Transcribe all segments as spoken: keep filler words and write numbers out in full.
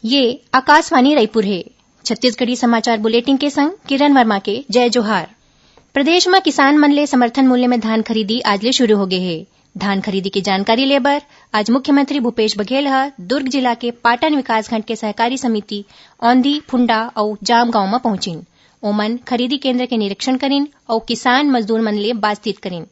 ये आकाशवाणी रायपुर हे। छत्तीसगढ़ी समाचार बुलेटिन के संग किरण वर्मा के जय जोहार। प्रदेश म किसान मन ले समर्थन मूल्य में धान खरीदी आज ले शुरू हो गे हे। धान खरीदी के जानकारी ले बर आज मुख्यमंत्री भूपेश बघेल ह दुर्ग जिला के पाटन विकासखंड के सहकारी समिति औंधी, फुंडा अउ जाम गांव म पहुंचिन। ओमन खरीदी केंद्र के निरीक्षण करिन अउ किसान मजदूर मन ले बातचीत करिन।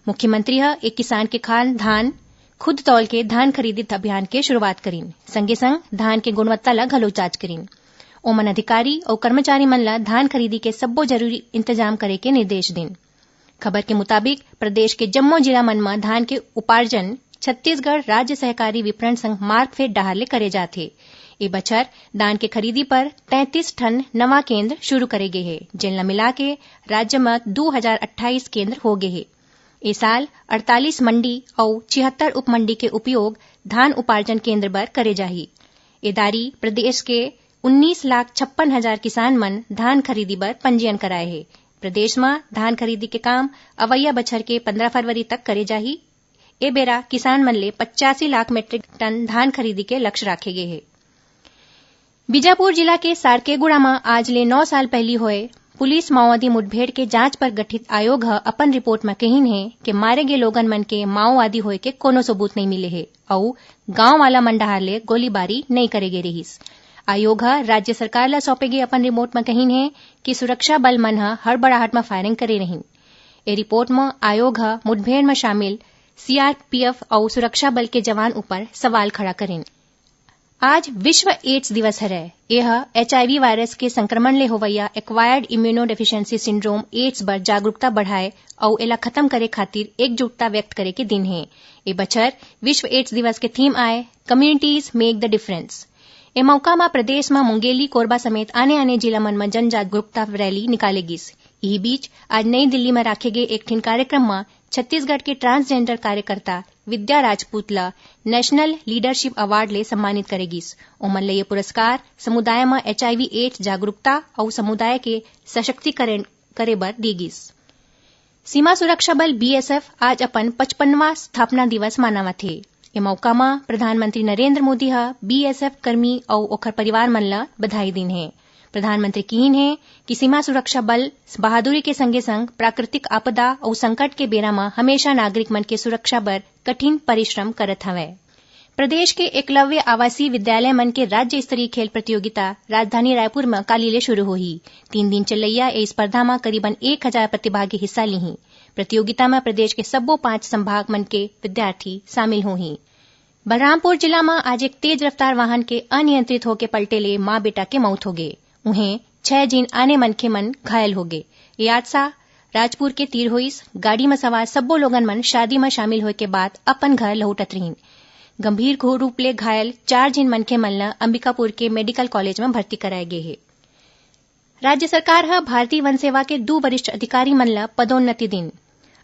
मुख्यमंत्री ह एक किसान के खान धान खुद तौल के धान खरीदी अभियान के शुरुआत करिन। संगे संग धान के गुणवत्ता ल घलो जांच करिन। ओमन अधिकारी अउ कर्मचारी मन ल धान खरीदी के सब्बो जरूरी इंतजाम करे के निर्देश दिन। खबर के मुताबिक, प्रदेश के जम्मो जिला मन म धान के उपार्जन छत्तीसगढ़ राज्य सहकारी विपणन संघ मार्कफेड डहार ले करे जात हे। ए बछर धान के खरीदी पर तैंतीस ठन नवा केंद्र शुरू करे गे हे, जेन ल मिला के राज्य म दू हजार अट्ठाईस केंद्र हो गे हे। ए साल अड़तालीस मंडी अउ छिहत्तर उपमंडी के उपयोग धान उपार्जन केंद्र बर करे जाही। ए दारी प्रदेश के उन्नीस लाख छप्पन हजार किसान मन धान खरीदी बर पंजीयन कराए हे। प्रदेश म धान खरीदी के काम अवइया बछर के पंद्रह फरवरी तक करे जाही। ए बेरा किसान मन ले पचासी लाख मीट्रिक टन धान खरीदी के लक्ष्य राखे गे हे। बीजापुर जिला के सारकेगुड़ा म आज ले नौ साल पहिली होए पुलिस माओवादी मुठभेड़ के जांच पर गठित आयोग ह अपन रिपोर्ट म कहिन हे कि मारे गे लोगन मन के माओवादी होए के कोनो सबूत नइ मिले हे अउ गांव वाला मन डहार ले गोलीबारी नइ करे गे रिहिस। आयोग ह राज्य सरकार ल सौंपे गे अपन रिपोर्ट म कहिन हे कि सुरक्षा बल मन ह हड़बड़ाहट म फायरिंग करे रहिन। ए रिपोर्ट म आयोग ह मुठभेड़ म शामिल सीआरपीएफ अउ सुरक्षा बल के जवान ऊपर सवाल खड़ा करिन। आज विश्व एड्स दिवस हरय। एह एचआईवी वायरस के संक्रमण ले होवइया acquired immunodeficiency syndrome, AIDS बर जागरूकता बढ़ाए अउ एला खत्म करे खातिर एकजुटता व्यक्त करे के दिन हे। ए बछर विश्व एड्स दिवस के थीम आय, Communities Make the Difference। ए मौका म प्रदेश म मुंगेली, कोरबा समेत आने-आने जिला मन म जन जागरूकता रैली निकाले गिस। इही बीच आज नई दिल्ली म राखे गे एक ठिन कार्यक्रम म छत्तीसगढ़ के ट्रांसजेंडर कार्यकर्ता विद्या राजपूत ल नेशनल लीडरशिप अवार्ड ले सम्मानित करे गिस। ओमन ल ये पुरस्कार समुदाय म एचआईवी एड्स जागरूकता अउ समुदाय के सशक्तिकरण करे बर दिए गिस। सीमा सुरक्षा बल बीएसएफ आज अपन पचपनवां स्थापना दिवस मनावत हे। ए मौका म प्रधानमंत्री नरेंद्र मोदी ह बीएसएफ कर्मी अउ ओखर परिवार मन ल बधाई दीन हे। प्रधानमंत्री किहिन हे कि सीमा सुरक्षा बल बहादुरी के संगे संग प्राकृतिक आपदा अउ संकट के बेरा म हमेशा नागरिक मन के सुरक्षा बर कठिन परिश्रम करत हवय। प्रदेश के एकलव्य आवासीय विद्यालय मन के राज्य स्तरीय खेल प्रतियोगिता राजधानी रायपुर म काली ले शुरू होही। तीन दिन चलइया ए स्पर्धा म करीबन एक हजार प्रतिभागी हिस्सा लिही। प्रतियोगिता म प्रदेश के सब्बो पांच संभाग मन के विद्यार्थी शामिल होही। बलरामपुर जिला म आज एक तेज रफ्तार वाहन के अनियंत्रित होके पलटे ले मां बेटा के मउत होगे। उहें, छह झिन आने मनखे मन घायल होगे। ये हादसा राजपुर के तीर होइस। गाड़ी म सवार सब्बो लोगन मन शादी म शामिल होए के बाद अपन घर लहुटत रहिन। गंभीर घो-, रूप ले घायल चार झिन मनखे मन ल अंबिकापुर के मेडिकल कॉलेज म भर्ती कराए गे हे। राज्य सरकार ह भारतीय वन सेवा के दू वरिष्ठ अधिकारी मन ल पदोन्नति दिन।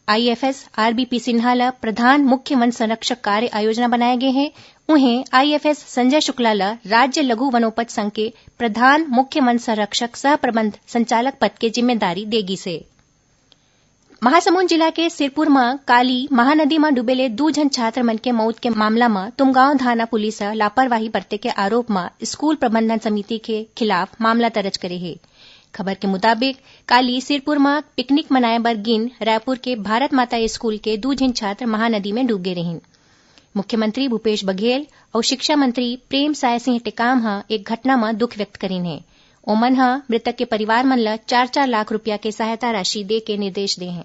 आईएफएस आरबीपी सिन्हा ल प्रधान मुख्य वन संरक्षक कार्य आयोजना बनाए गे हे। उहें, आईएफएस संजय शुक्ला ल राज्य लघु वनोपज संघ के प्रधान मुख्य वन संरक्षक सह प्रबंध संचालक पद के जिम्मेदारी दे गिस हे। महासमुंद जिला के सिरपुर म काली महानदी म डूबे ले दू झन छात्र मन के मउत के मामला म तुमगांव थाना पुलिस ह लापरवाही बरते के आरोप म स्कूल प्रबंधन समिति के खिलाफ मामला दर्ज करे हे। खबर के मुताबिक, काली सिरपुर म पिकनिक मनाए बर गिन रायपुर के भारत माता स्कूल के दू झिन छात्र महानदी में डूब गे रहिन। मुख्यमंत्री भूपेश बघेल अउ शिक्षा मंत्री प्रेम साय सिंह टेकाम ह एक घटना म दुख व्यक्त करिन हे। ओमन ह मृतक के परिवार मन ल चार चार लाख रुपया के सहायता राशि दे के निर्देश दे हे।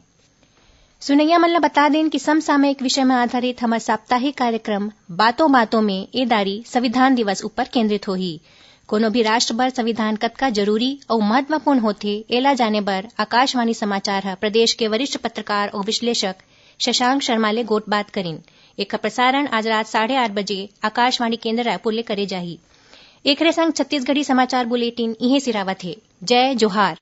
सुनैया मन ल बता देन कि समसामयिक विषय म आधारित हमर साप्ताहिक कार्यक्रम बातों बातों में ए दारी संविधान दिवस ऊपर केंद्रित होही। कोनो भी राष्ट्र बर संविधान कतका जरूरी अउ महत्वपूर्ण होथे, एला जाने बर आकाशवाणी समाचार ह प्रदेश के वरिष्ठ पत्रकार अउ विश्लेषक शशांक शर्मा ले गोठबात करिन। एकर प्रसारण आज रात साढ़े आठ बजे आकाशवाणी केंद्र रायपुर ले करे जाही। एकरे संग छत्तीसगढ़ी समाचार बुलेटिन इहें सिरावत हे। जय जोहार।